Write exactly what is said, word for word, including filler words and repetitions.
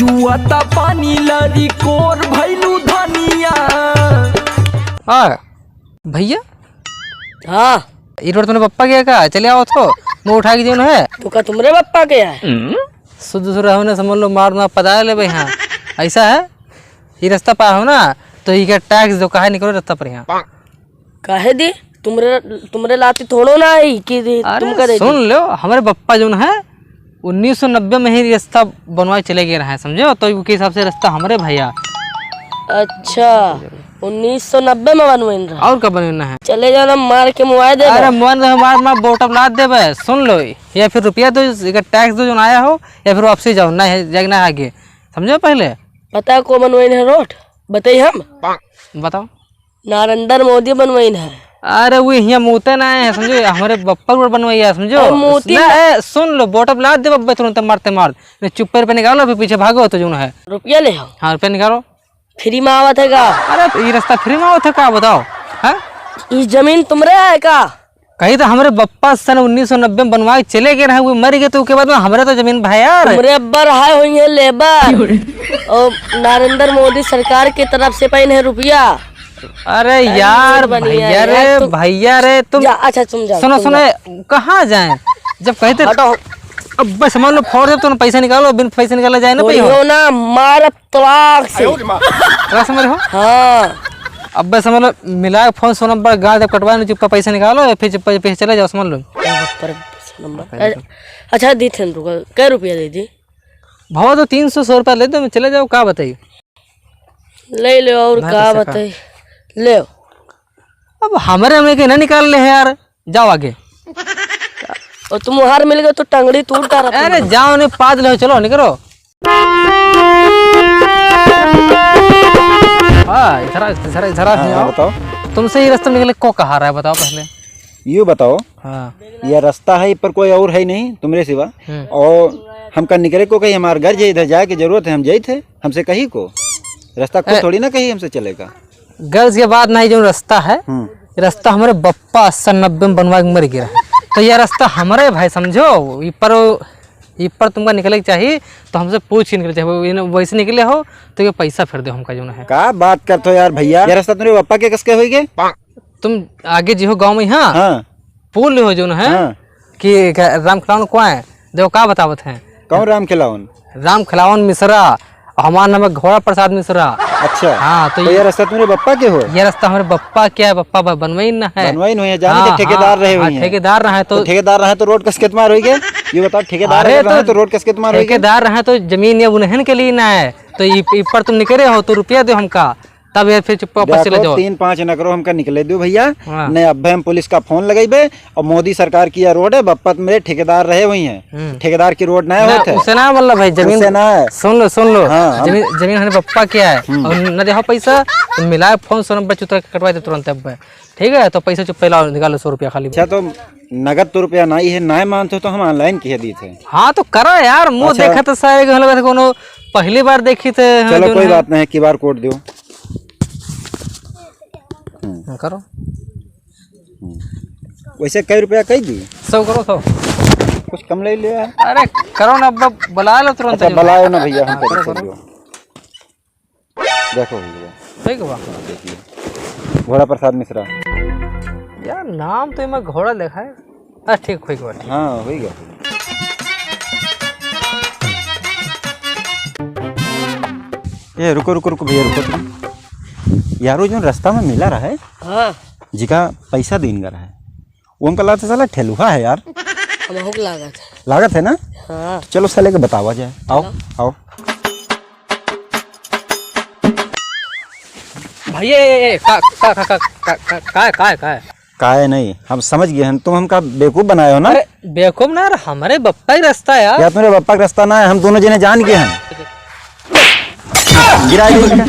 चुआता पानी लरी कोर भैलू धनिया। हाँ, भैया। हाँ। ई रोड तुम्हरे पप्पा के है का? चले आवत हो, मुँह उठा के जौन है। तो का तुम्हरे पप्पा के है? शुद्ध सुर हो ना, समझ लो, मार मार पदा लेबे यहाँ। ऐसा है, ई रस्ता पार हो ना, तो ई के टैक्स दो, काहे निकलो रस्ता पर यहाँ। काहे दी? तुमरे, तुमरे लाती थोड़ो ना आई कि दी-, अरे तुमका दे दी। सुन लो, हमरे बप्पा जौन है, उन्नीस सौ नब्बे में ही रस्ता बनवाए चले गए रहे, समझो? तो के हिसाब से रस्ता हमरे भैया। अच्छा, उन्नीस सौ नब्बे में बनवाइन रहा। और का बनवाना है? चले जाओ ना, मार के मुआए दे अरे दो। मुआन दे, मार, मार बोटम लाद देबे। सुन लो, या फिर रुपया दो, एकर टैक्स दो जौन आया हो, या फिर वापसी जाओ, ना है, जाए ना आगे, समझो पहले। पता को बनवाइन है रोड, बताई हम। बताओ। नरेंद्र मोदी बनवाइन है। अरे वो हियाँ मूते ना है, समझो, हमरे बप्पा रोड बनवाई है, समझो। अरे मूती ना ना। ए, सुन लो, बोटम लाद दे बब्बे तुरंत मारते मार। नहीं, चुप्पे पे निकालो, फिर पीछे भागो तो जौन है। रुपया ले आओ। हाँ, रुपया निकालो। फ्री में आवत है का? अरे तो ई रस्ता फ्री में आवत है का, बताओ? हाँ? ई जमीन तुमरे है का? कही तो हमरे बप्पा सन उन्नीस सौ नब्बे में बनवा के चले गए रहे, वो मर गए, तो उसके बाद में हमरे तो जमीन भाई यार। तुमरे अब्बा रहा हुई है लेबर। और नरेंद्र मोदी सरकार की तरफ से पाइन है रुपया। अरे अरे यार, नोट बनी है भैया रे, यार, तुम भैया रे, तुम जा, अच्छा, तुम जाओ, सुनो, तुम सुनो, जाओ। कहाँ जाएं? जब कहते हटो। अब बस मान लो फोड़ दे, तुम पैसा निकालो, बिन पैसा निकाला जाए ना, कोई हो। ना, मार अब तलाक से। रस में रहो। हाँ। अब बस समझ लो, मिला के फोन, सोना बड़ा गाल जब कटवा लो, चुप्पा पैसा निकालो, या फिर चुप्पा पैसा चले जाओ, समझ लो। पर नंबर। अच्छा, दी थे रुको, कै रुपया दे दी? भाव तो तीन सौ, सौ रुपया ले दो, मैं चले जाओ, का बताई? ले लो, और मैं का पैसा का बताई? ले। अब हमरे में के ना निकाल ले है यार, जाओ आगे। और तुम हार मिल गए तो टंगड़ी तोड़ डारा तुम। अरे जाओ, नहीं पाद लो, चलो निकलो। हाँ, इधर आ, इधर आ, इधर आ, हाँ, आओ। बताओ। तुमसे ये रास्ता निकले को कहा रहा है, बताओ पहले। यूँ बताओ, हाँ। यह रास्ता है, पर कोई और है नहीं तुम्हरे सिवा। हम्म। और हमका निकले को कही, हमार घर जे इधर जाए के जरूरत है, हम जाइत है, हमसे कही को। रास्ता खुद ए- थोड़ी ना कही हमसे चलेगा। गर्ज के बात नहीं, जो रास्ता है, हम्म। रास्ता हमरे बप्पा अस्सी नब्बे में बनवा के मर गया। तो यह रास्ता हमरे भाई समझो, ई पर, ई पर तुमका निकले के चाही, तो हमसे पूछ के निकले चाही। वो, ये न, वैसे निकले हो, तो ये पैसा फिर दो हमका, जो है। का बात करते हो यार भैया? यह रास्ता तुम्हरे बप्पा के कस के होई गे? तुम आगे जी हो गाँव में, हाँ? हाँ। पुल हो जो है, हाँ। कि क-, राम खिलावन कौन है? देखो का बतावत हैं। कौन राम खिलावन? राम खिलावन मिश्रा, हमार नाम है घोड़ा प्रसाद मिश्रा। अच्छा। हाँ, तो तो ये ये रास्ता तुम्हरे बप्पा के हो? ये रास्ता हमरे बप्पा क्या है, बप्पा ब-, बनवाई ना है। बनवाई नहीं है, जाने हाँ, के ठेकेदार हाँ, रहे हाँ, हुई हैं। ठेकेदार रहा है तो तो ठेकेदार रहा है तो रोड कस के तुम्हार होई गे? ये बताओ, ठेकेदार अरे अगर रहा तो है तो रोड कस के तुम्हार होई गे? ठेकेदार रहा है तो जमीन ये उन्हन के लिए ना है, तो इ, इ पर तुम निकले हो तो रुपया दो हमका। तब ये फिर चुप वापस चले देखो, जाओ। तीन पाँच न करो, हमका निकले दो भैया। हाँ। नहीं, अब हम पुलिस का फोन लगइबे और मोदी सरकार की यह रोड है, बप्पा मेरे ठेकेदार रहे हुई हैं। हम्म। ठेकेदार की रोड ना ना, होत है। उसे ना बोल भाई, जमीन उसे ना है। सुन लो, सुन लो। हाँ, हम जमीन, जमीन हमारे बप्पा क्या है? हम्म। और न देखो पैसा, तो मिलाए फोन सोनम पर चुतरा कटवा दे तुरंत अब। ठीक है, तो पैसा चुप पहला निकालो सौ रुपया खाली। अच्छा, तो नगद तो रुपया नहीं है, ना मानते हो तो हम online किहे दी थे। हाँ, तो करा यार, मुँह अच्छा। देखा तो सारे के लगा था कोनो पहली बार देखी थे, हाँ, चलो, जो कोई है। बात नहीं, QR code दो। हम्म। हाँ, करो। हम्म। वैसे कई रुपया कई दी? सौ करो, सौ। कुछ कम ले लिया। अरे, करो ना, अब बुला लो तुरंत अच्छा, जो है। बुलाओ ना भैया, हम हाँ, करो, करो, करो। सही हो। देखो भैया। सही के बा? हाँ, देखिए। घोड़ा प्रसाद मिश्रा। यार, नाम तो एमा घोड़ा लिखा है। हाँ, ठीक, होई गवा, ठीक। हाँ, होई गवा। ए, रुको, रुको, रुको भैया, रुको तुम। यार, वो जो रास्ता में मिला रहा है, हाँ। जिका पैसा दीन का रहा है, वो हमका लागत है साला ठेलुहा है यार। हमहू के लागत है। लागत है ना? हाँ। चलो साले के बतावा जाए। आओ, चलो। आओ। भैया, ए, ए, का, का, का, का, का, का है, का है, का है? का है नहीं, हम समझ गए हैं, तुम हमका बेवकूफ बनाए हो ना? अरे, बेवकूफ ना यार, हमरे बप्पा ही रास्ता है यार। यार, तुम्हरे बप्पा का रास्ता ना है, हम दोनों जने जान गए हैं। गिरा दो इसका।